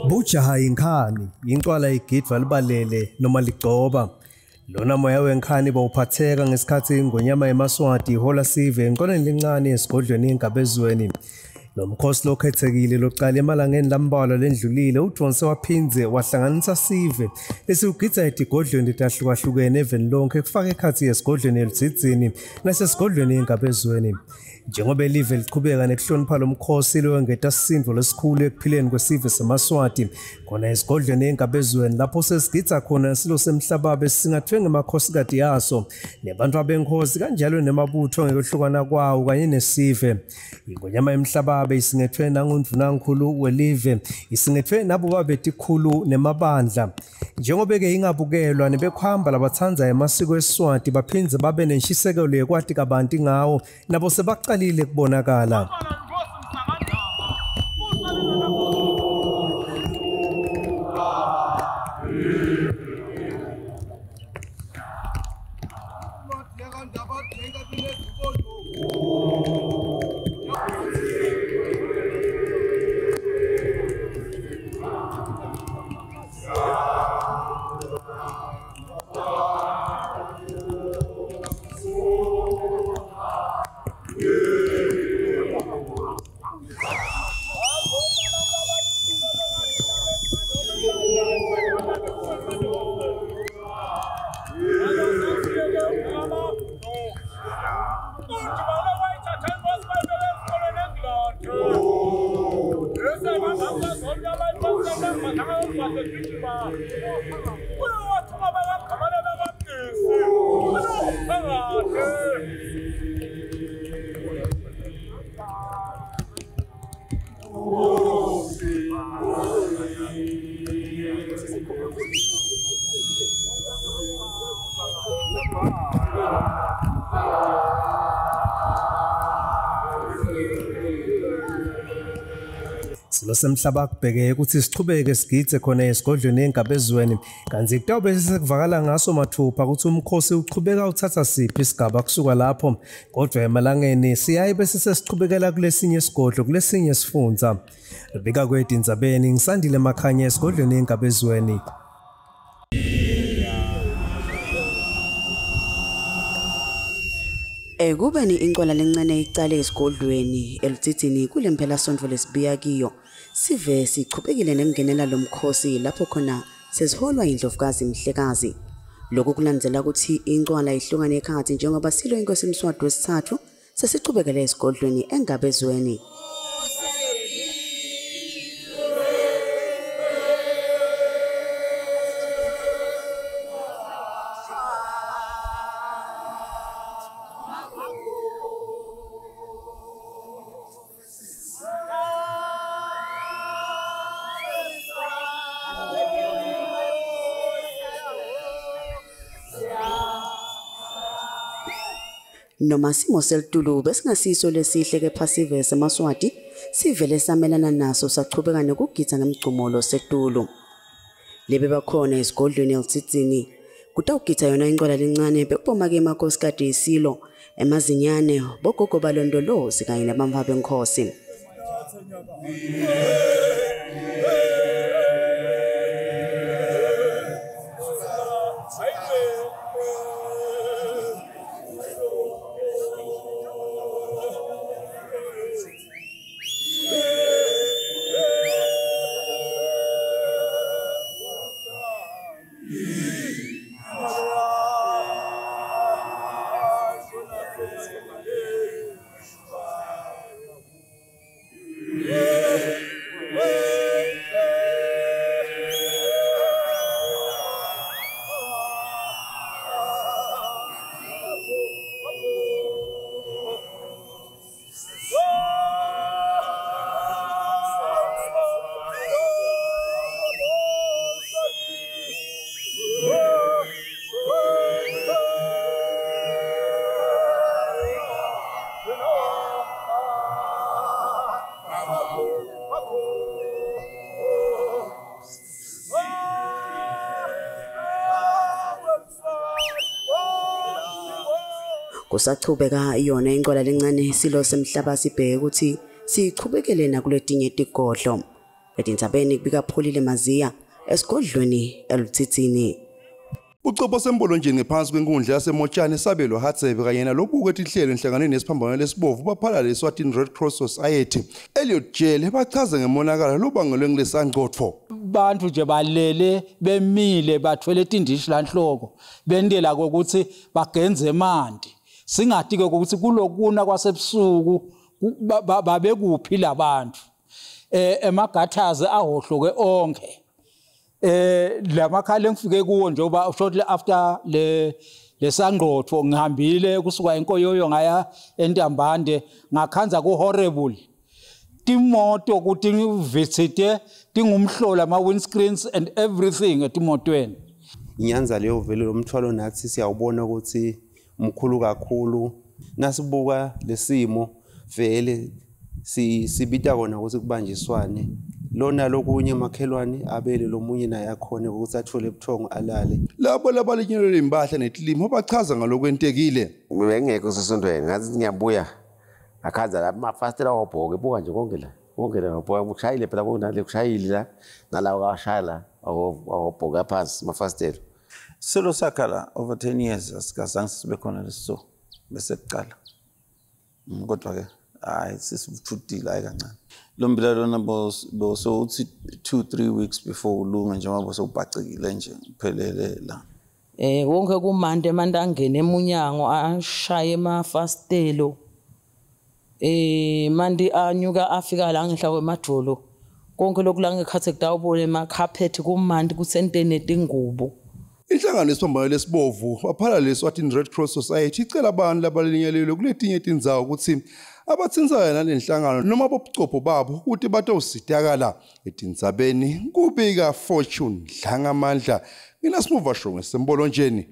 Bujaha inkhani, incwala igidvwa libalele noma ligcoba. Lona moya wenkhani bowuphatheka ngesikhathi ingonyama yemaSwati ihola sive enqoleni lencane esigodlweni eNgabezweni. Lo mkhosi lokhethekile locala emalangeni lambalwa lendlulile udonse waphindze wahlanganisa sive lesiwugidza etigodlweni letahlukahlukene eveni lonke kufaka ekhatsi esigodlweni eLudzidzini nasesigodlweni eNgabezweni. Njengoba live liqhubeka nekuhlonipha lo mkhosi lowengeta sisindvo lesikhulu ekuphileni kwesive semaSwati, khona esigodlweni eNgabezweni lapho sesigidza khona silo semhlaba besingathwe ngemakhosikati yaso nebantfu benkhosi kanjalo nemabutho ngekwehlukana kwawo kanye nesive. Ingonyama yemhlaba beyisingethwe nangundvunankhulu welive, isingethwe nabo babetikhulu nemabandla. Njengoba-ke ingabukelwa nebekuhamba labatsandza emasiko eSwati baphindze babe nenshisekelo yekwati kabanti ngawo, nabo sebacalile kubonakala. Silo semhlaba kubheke ukuthi sichubeke sigidze khona esigodlweni eNgabezweni, kanti kutawube sekuvakala ngaso mathupha ukuthi umkhosi uchubeka uthatha siphi isigaba kusuka lapho. Kodwa emalangeni siyaye bese sesichubekela kulesinye isigodlo kulesinye sifundza. Bika kwedindzabeni ngisandile Makhanya esigodlweni eNgabezweni. Ekubeni incwala lencane icale esigodlweni eLudzidzini kulempela sontfo lesibuya kiyo, sive sichubekile nekungenela lo mkhosi lapho khona sesiholwa indlovukazi Mhlekazi. Lokhu kulandzela ukuthi incwala ihlukane ekhatsi njengoba silo inkosi Mswati wesithathu sesichubekele esigodlweni eNgabezweni. Noma simo selitulu besingasiso lesihle kepha sive semaSwati sivele samelana naso sachubeka nekugidza ngemgcumo losetulu. Lebe bakhona esigodlweni eLudzidzini kutawugidza yona incwala lencane bekuboma-ke emakosikati esilo, emazinyane, bogogo balondolozi kanye nabamva benkhosi. Kusachubeka yona incwala lencane silo semhlaba sibheke ukuthi sichubekele nakuletinye tigodlo. Etindzabeni kubika Pholile Maziya esigodlweni eLutsitsini. Ucobo sembolonjeni ngephansi kwenkundla yaseMotshane Sabelo Hatsebe kanye nalobuke tinhlelo enhlanganweni yesiphambano lesibovu baphalale eSwatini Red Cross Society Elliot Jele bachaze ngemonakalo lobangelwe ngilesangcotfo. Bantu nje balele bemile bathwele tindishi lanhloko bendela kokuthi bagenze emanti singati ke ukuthi kulokuna kwasebusuku babekuphi labantu emagathazi ahohloke onke lamakhala engifike kuwo njengoba shortly after le lesangqotho ngihambile kusuka enkoyoyo ngaya eNtambande ngakhanza ku horrible timoto kuti visite tingumhlola ama windscreens and everything etimotweni. Inyanza leyo vele lo mthwalo nathi siyawubona ukuthi mkhulu kakhulu nasibuka lesimo vele sibita kona ukuthi kubanjiswane lona lokunye makhelwane abele lomunye naye akhona ukuthi athole ubuthongo alale. Labo labalinyelwe impahla netilimo bachaza ngalokwentekile. Bengekho sesondweni ngathi ngiyabuya akhanza la mafastela wabhoke buka nje konke la konke la wabhoka kushayile phela konale kushayile la nalawo kashaya la awabhoka phansi mafastela. Silo sakhala over 10 years asikazange sibe khona leso bese kuqala kodwa ke hayi sisivutile hayi kancane lo mbila lona bo uthi 2-3 weeks before ulunga njengoba sewubhacekile nje uphelele la. Wonke kumande manje angene emunyango ashaye emafastelo manje anyuka afika la ngihla kwemadolo konke lokhu ngekhathi kudawubona emacarpet kumandi kusentene tingubo. Inhlangano yesiphambano lesibovu baphalale eSwatini Red Cross Society icela abantu labalinyelelwe kuletinye tindzawo ukuthi abathintsana nalenhlangano noma bobucopho babo ukuthi batositakala etindzabeni. Kubika Fortune Dlangamandla nginasimuva shonge sembolonjeni.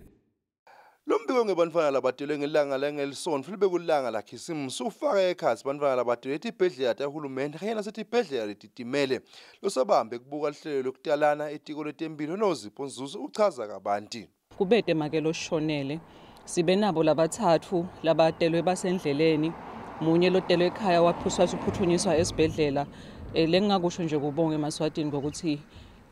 Lo mbiko ngebantfwana labatelwe ngelanga langelisonto libe kulanga lakhisimusi ufaka ekhatsi bantfwana labatelwe etibhedlela tahulumende kanye nasetibhedlela letitimele. Losabambe kubuka lihlelo lokutalana etiko letempilo Nozipho Nzuzo uchaza kabanti. Kubede make loshonele sibe nabo labathathu labatelwe basendleleni munye lotelwe ekhaya waphuswa uphuthunyiswa esibhedlela. Lengingakusho nje kubonge eMaswatini ngokuthi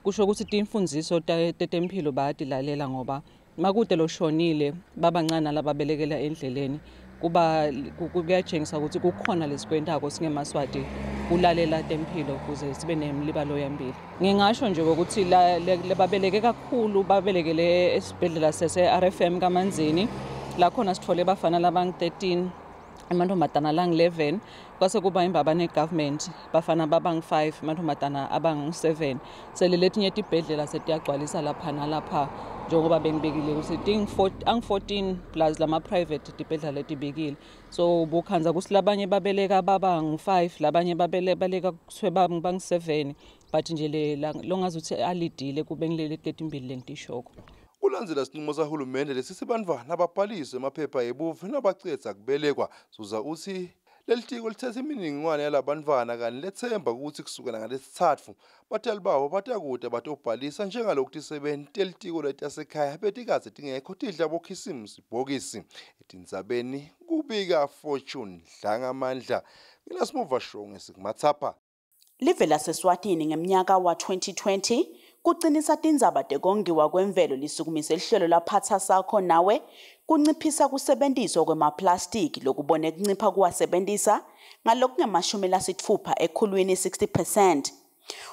kusho ukuthi timfundziso tetempilo bayatilalela ngoba makude loshonile babancane lababelekela endleleni kuba kuyatshengisa ukuthi kukhona lesikwentako singemaswati kulalela tempilo ukuze sibe nemlibalo yambili. Ngingasho nje ukuthi lababeleke kakhulu babelekele esibhedlela sese-RFM kaManzini la khona sithole bafana labangu-13 amantombazana lang-11 kwase kuba imbabane government bafana babang-5 amantombazana abang-7 sele letinye tibhedlela setiyagcwalisa lapha nalapha njengoba bengibekile ukuthi ang-14 plus lama-private tibhedlela letibekile. So bukhanza ukuthi labanye babeleka babang-5 labanye babeleka kuthiwe bang-7 but nje le longazuthi alidile kube ngileli letimbili lengitishoko. Kulandzela sinqumo sahulumende lesisibantfwana ababhaliswe emaphepha ebuve nabacedza kubelekwa Zuza uthi lelitiko lithethe imininingwane yalabantfwana kanye lethemba ukuthi kusukela ngalesithathu batali babo batakude batobhalisa njengalokhu tisebenti telitiko letasekhaya betikadze tingekho tidla bokhisimusi bhokisi. Etindzabeni kubika Fortune Dlangamandla nginasimuva shonge sikumathapha. Live laseSwatini ngeminyaka wa-2020 kuqinisa tindzaba tekongiwa kwemvelo lisukumise lihlelo laphatha sakho nawe kunciphisa kusebenziswa kwemaplastiki lokubone kuncipha kuwasebenzisa ngalokunge-60 ekhulwini 60%.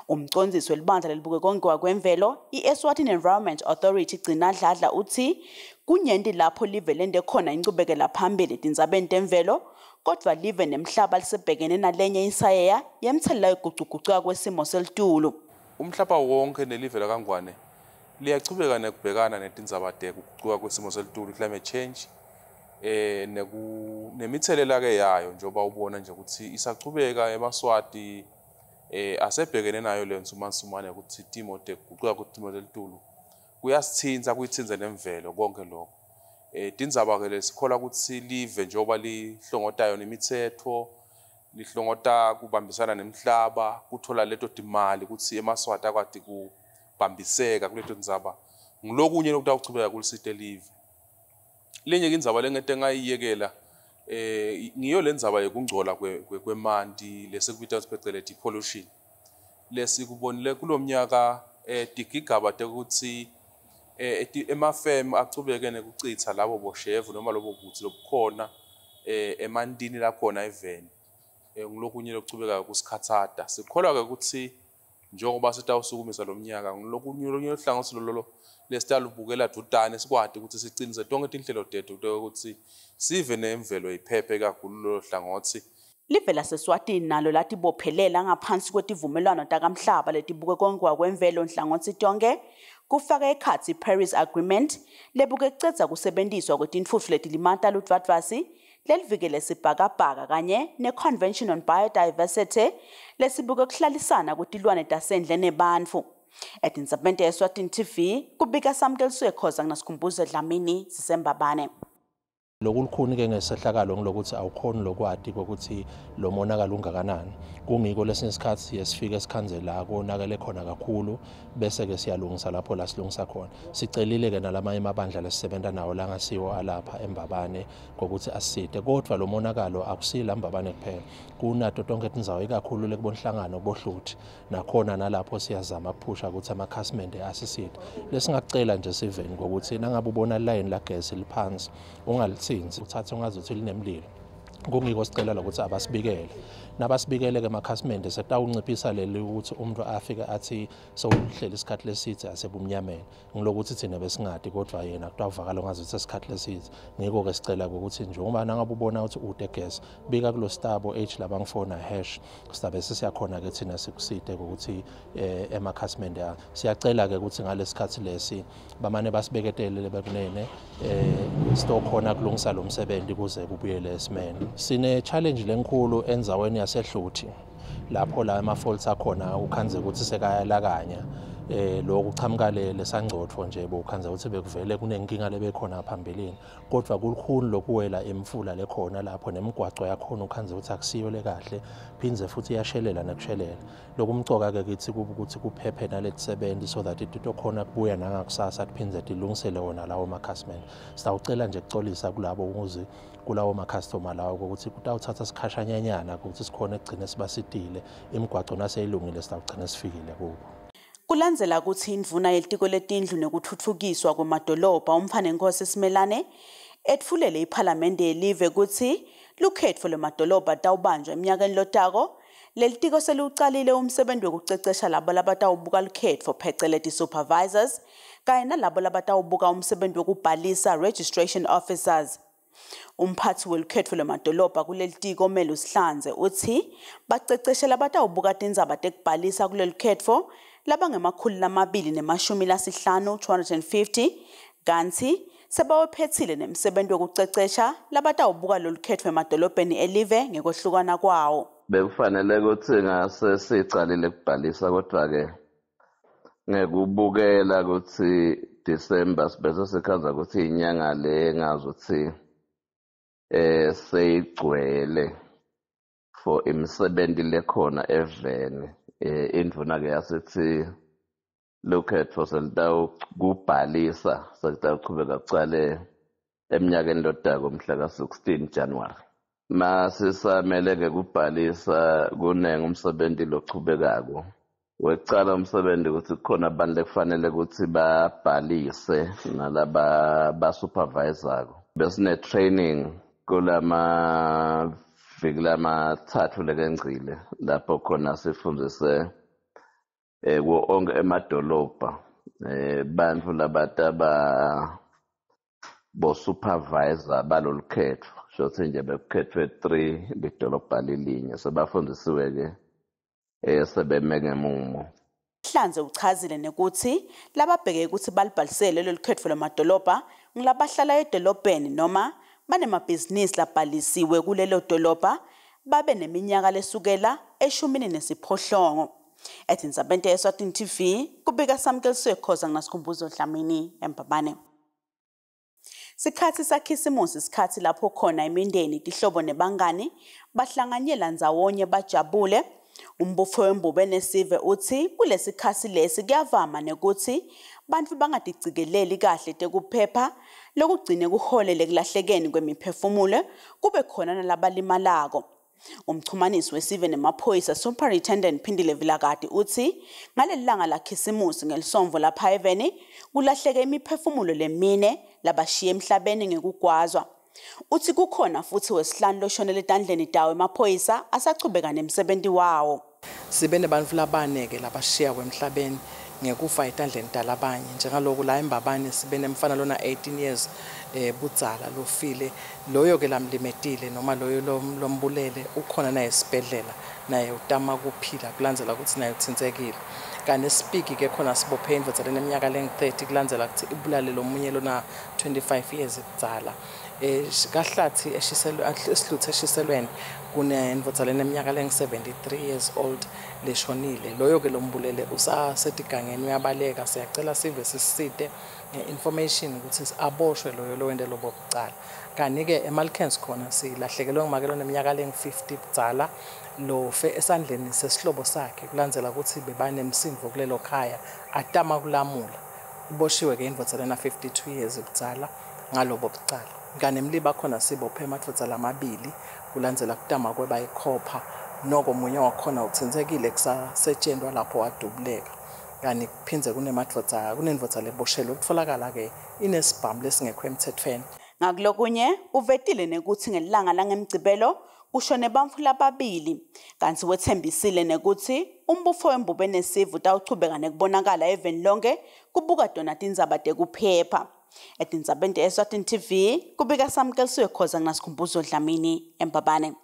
Umcondzisi welibandla lelibuke kongiwa kwemvelo i-Eswatini Environment Authority Gcina Dladla uthi kunyenti lapho live lente khona inchubekela phambili tindzabeni temvelo kodwa live nemhlaba lisebhekene nalenye insayeya yemthelela yokugucugucuka kwesimo selitulu. Umhlaba wonke nelive lakaNgwane liyachubeka nekubhekana netindzaba tekugucuka kwesimo selitulu, climate change, nemithelela ke yayo njengoba ubona nje ukuthi isachubeka emaswati asebhekene nayo le nsumansumane ukuthi timo tekugucuka kwesimo selitulu kuyasithinta kuyithinze nemvelo konke lokho. Tindzaba ke lesikhola ukuthi live njengoba lihlongotayo nemithetho lihlongota kubambisana nemhlaba kuthola leto timali ukuthi emaswati akwati kubambiseka kuleto ndzaba ngilokunye lokutawuchubeka kulisite live. Lenye indzaba lengete ngayiyekela ngiyo lendzaba yekungcola kwemanti lesekubita sipheceleti pollution. Lesikubonile kulomnyaka tigigaba tekuthi emafemu achubeke nekucitha labo boshevu noma lobo butsi lobukhona emantini lakhona eveni. Ngilokunye lokuchubeka kusikhatsata. Sikholwa-ke ukuthi njengoba sitawusukumisa lo mnyaka, ngilokunye uhlangothi lolo lesitalubukela dvutane, sikwati ukuthi sicinise tonke tinhlelo tethu ukuthi sive nemvelo iphephe kakhulu lolo hlangothi. Live laseSwatini nalo latibophelela ngaphansi kwetivumelwano takamhlaba letibuke kongiwa kwemvelo nhlangothi tonke, kufaka ekhatsi Paris Agreement lebuke kucedza kusebenziswa kwetintfutfu letilimata ludvwadvwasi lelivikele sibhakabhaka, kanye ne-Convention on Biodiversity lesibuke kuhlalisana kwetilwane tasendle nebantfu. Etindzabeni Eswatini TV kubika Samkelisiwe Khoza, kunasikhumbuzo Dlamini sisembabane. Lokulukhuni-ke ngesehlakalo ngilokuthi awukhoni lokwati kokuthi lo monakalo ungakanani. Kungiko lesinye isikhathi siye sifike sikhandze la konakele khona kakhulu, bese-ke siyalungisa lapho la silungisa khona. Sicelile-ke nalamanye amabandla lesisebenta nawo langasiwo alapha eMbabane ngokuthi asisite, kodvwa lo monakalo akusila Mbabane kuphela, kunato tonke tindzawo, ikakhulu lekubonhlangano kubohluthi nakhona, nalapho siyazama kuphusha ukuthi amakhasimende asisite. Lesingakucela nje siveni ngokuthi nangabe ubona line lagesi liphansi, ungalitsinzi, uthathe ungazuthi linemlilo. Kungiko sicela lokuthi abasibikele, nabasibikele-ke emakhasimende sekutawunciphisa leli ukuthi umuntu afike athi sewuhleli isikhathi lesithe asebumnyameni. Ngilokuthi thina besingadi, kodwa yena kutawuvakala ungazuthi isikhathi lesithe. Ngiko-ke sicela ukuthi njengoba nangabe ubona ukuthi ude gesi, bika kulo stabo H labangifona hash, sizabe sesiyakhona-ke thina sikusite ukuthi emakhasimende. Siyacela-ke ukuthi ngalesikhathi lesi bamane basibeketele bekunene, sitokhona kulungisa lo msebenzi kuze kubuyele esimeni. Sine challenge lenkulu endzaweni yaseHluthi, lapho la ama-faults akhona ukhandze ukuthi sekayalakanya. Lokhu kuchamuka lesangcotfo nje bokhandza ukuthi bekuvele kunenkinga lebekhona phambilini, kodwa kulukhuni lokuwela imfula lekhona lapho, nemigwaco yakhona ukhandze ukuthi akusiyo lekahle, phindze futhi iyashelela nekushelela. Lokumcoka-ke kithi ukuthi kuphephe naletisebenzi so that titokhona kubuya nangakusasa kuphindze tilungisele wona lawo makhasimende. Sitawucela nje kucolisa kulabo ukuze kulawo makhastoma lawo ukuthi kutawuthatha sikhashanyanyana ukuthi sikhone kugcine sibasitile. Imigwaco naseyilungile sitawugcina sifikile kubo. Kulandzela kutsi indvuna yelitiko letindlu nekutfutfukiswa kwemadolobha uMphanenkosi Simelane etfulele iphalamende yelive kutsi lukhetfo lwemadolobha tawubanjwa eminyakeni lotako, lelitiko seliwucalile umsebenzi wekucecesha labo labatawubuka lukhetfo, pheceleti supervisors, kanye nalabo labatawubuka umsebenzi wekubhalisa, registration officers. Umphathi welukhetfo lwemadolobha kulelitiko Melu Sihlanze utsi baceceshe labatawubuka tindzaba tekubhalisa kulelukhetfo labangema-250, 250, kantsi sebawephetsile nemsebenzi wekucecesha labatawubuka lolukhetfo emadolobheni elive ngekwehlukana kwawo. Bekufanele ukuthi ngase sicalile kubhalisa, kodwa-ke ngekubukela ukuthi December sibese sikhaza ukuthi inyanga le ngazuthi seyigcwele for imisebenzi lekhona eveni, indvuna ke yasithi lukhetfo selitawukubhalisa sekutawuchubeka kucale eminyakeni lotako mhla ka-16 January. Masisamele-ke kubhalisa, kunengi umsebenzi lochubekako. Wekucala umsebenzi ukuthi kukhona abantu lekufanele ukuthi babhalise nalaba basupervisako. Besine-training kulama viki lamathathu lekengcile, lapho khona sifundzise kuwo onke emadolobha bantfu labataba bo-supervisor balolu khetfo. Shothi nje bekukhethwe 3 lidolobha lilinye, sebafundisiwe-ke, sebeme ngemumo. Hlanze uchazile nekutsi lababheke ukuthi balibhalisele lolu khetfo lwemadolobha ngilabahlala edolobheni noma banemabhizinisi labhalisiwe kulelo dolobha, babe neminyaka lesukela 18. Etindzabeni Eswatini TV kubika Samkelisiwe Khoza, nginasikhumbuzo Dlamini eMbabane. Sikhathi sakhisimusi isikhathi lapho khona imindeni, tihlobo nebangani bahlanganyela ndzawonye bajabule. Umbutfo wembube nesive utsi kulesikhatsi lesi kuyavama nekutsi bantfu bangaticikeleli kahle tekuphepha, lokugcine kuholele ekulahlekeni kwemiphefumulo, kube khona nalabalimalako. Umchumanisi wesive nemaphoyisa Superintendent Phindile Vilakati utsi ngaleli langa la Khisimusi ngelisonvo lapha eveni kulahleke imiphefumulo lemine labashiye emhlabeni ngekugwazwa. Utsi kukhona futsi wesihlanu loshonele etandleni tawo emaphoyisa asachubeka nemsebenti wawo. Sibe nebantfu labane-ke labashiya kwemhlabeni ngekufa etandleni talabanye, njengaloku la eMbabane sibe nemfana lona 18 years budzala lofile, loyo-ke lamlimetile noma loyo lombulele ukhona naye esibhedlela, naye utama kuphila kulandzela ukuthi naye utsintsekile. Kanti esipiki-ke khona sibophe indvodza leneminyaka lengu-30 kulandzela ukuthi ibulale lomunye lona 25 years budzala. Kahlathi esihluthe eshiselweni kunendvodza leneminyaka lengu-73 years old leshonile, loyo-ke lombulele usasetigangeni uyabaleka. Siyacela sive sisite nge-information ukuthi aboshwe loyo lowente lobo bucala. Kanti-ke eMalkerns khona silahlekelwe ngumake loneminyaka lengu-50 budzala lofe esandleni sesihlobo sakhe kulandzela ukuthi bebanemsindvo kulelo khaya atama kulamula. Uboshiwe-ke indvodza lena 52 years budzala ngalobo bucala. Kanti emliba khona sibophe emadvodza lamabili kulandzela kutama kweba ikhopha, noko munye wakhona utsintsekile kusasetshentwa lapho wadubuleka. Kanti kuphindze kunendvodza leboshelwe kutfolakala-ke inesibhamu lesingekho emthethweni. Ngakulokunye uvetile nekutsi ngelilanga langemgcibelo kushone bantfu lababili, kantsi wetsembisile nekutsi umbutfo wembube nesive utawuchubeka nekubonakala eveni lonke kubuka tona tindzaba tekuphepha. Etindzabeni te-Eswatini TV kubika Samkelisiwe Khoza nginasikhumbuzo Dlamini eMbabane.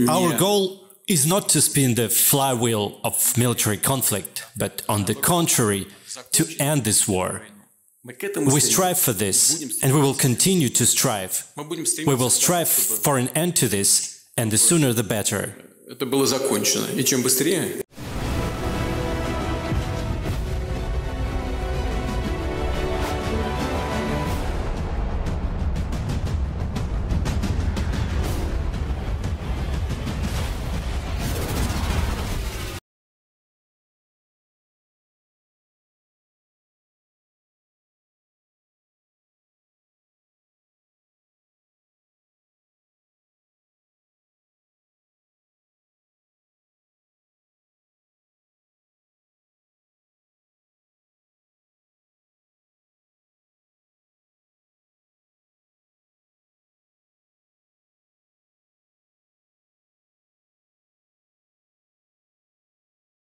Our goal is not to spin the flywheel of military conflict, but on the contrary, to end this war. We strive for this, and we will continue to strive. We will strive for an end to this, and the sooner the better. Это было закончено. И чем быстрее,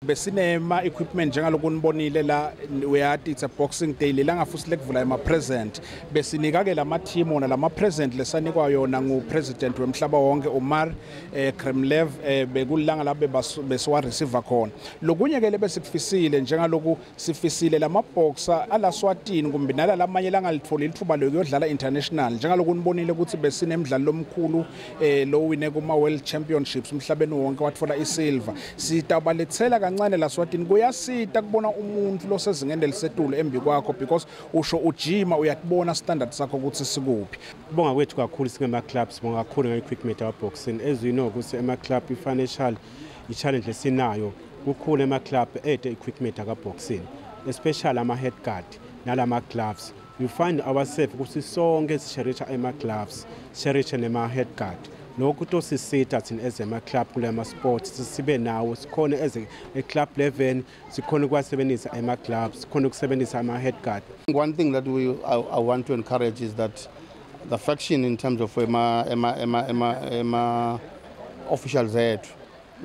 Besinema equipment njengaloku nibonile la, uyati it's a boxing day lelanga futhi lekuvula ema present, besinika ke lama team wona lama present lesanikwa yona ngu president wemhlaba wonke Umar Kremlev, bekulanga la besiwa receive khona. Lokunye ke lebesikufisile njengaloku sifisile lama boxer alaswatini kumbe nalalamanye langalitfoli litfuba lokuyodlala international, njengaloku nibonile ukuthi besinemidlalo lomkhulu lo wine kuma World Championships emhlabeni wonke watfola isilver. Sitabaletsela kancane laswatini, kuyasita kubona umuntu losezingeni lelisetulu embi kwakho because usho ujima uyakubona standard sakho ukuthi sikuphi. Bonga kwethu kakhulu singema clubs, bonga kakhulu nge-equipment boxing. As you know ukuthi ema club i-financial i-challenge lesinayo kukhulu ema club ede equipment aka boxing, especially ama head guard nalama gloves. You find ourselves ukuthi sonke sisherisha ema gloves, sisherisha nema head guard. Lokhu tosisita thina as ema club kulama sports sibe nawo, sikhona as a club level, sikhona ukwasebenzisa ema clubs, sikhona ukusebenzisa ama head guard. One thing that I want to encourage is that the faction in terms of ema officials ethu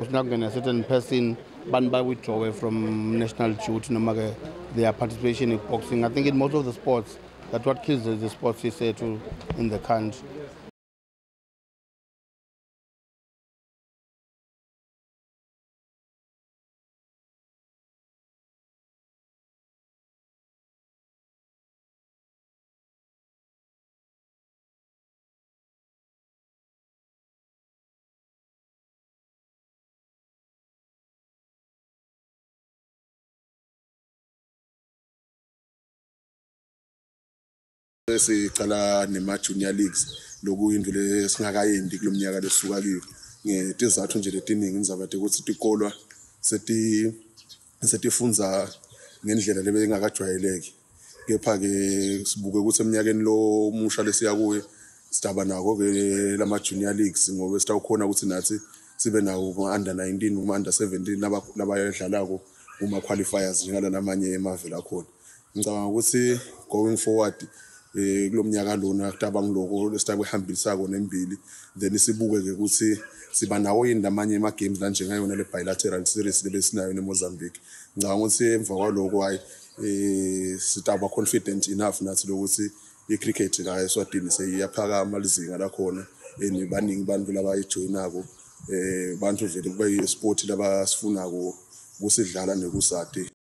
usina a certain person ban by withdraw from national duty no matter their participation in boxing. I think in most of the sports that what kills the sports is in the country. Sicala nema-junior leagues, lokuyinto lesingakayendi kulo mnyaka lesuka kiyo ngetizathu nje letiningi, indzaba tekuthi tikolwa setifundza ngendlela lebengakajwayeleki. Kepha-ke sibuke ukuthi eminyakeni lo musha lesiya kuye sidaba nako-ke lama-junior leagues, ngoba sitawukhona ukuthi nathi sibe nawo kuma-under 19, kuma-under 17 labayadlalako kuma-qualifiers njengala lamanye emavela akhona. Ngicabanga ukuthi going forward, kulo mnyaka lona kutaba ngiloko lesitakuhambisako nembili, then sibuke-ke ukuthi siba nawo yini lamanye ema-games lanjengayona le bilateral series lebesinayo neMozambique. Ngicabanga ukuthi emva kwaloko, hayi, sitaba confident enough nathi lokuthi i-cricket la eSwatini seyiyaphakama lizinga lakhona and baningi bantu labayijoyinako, bantu vele kuba yi-sport labasifunako kusidlala nekusati.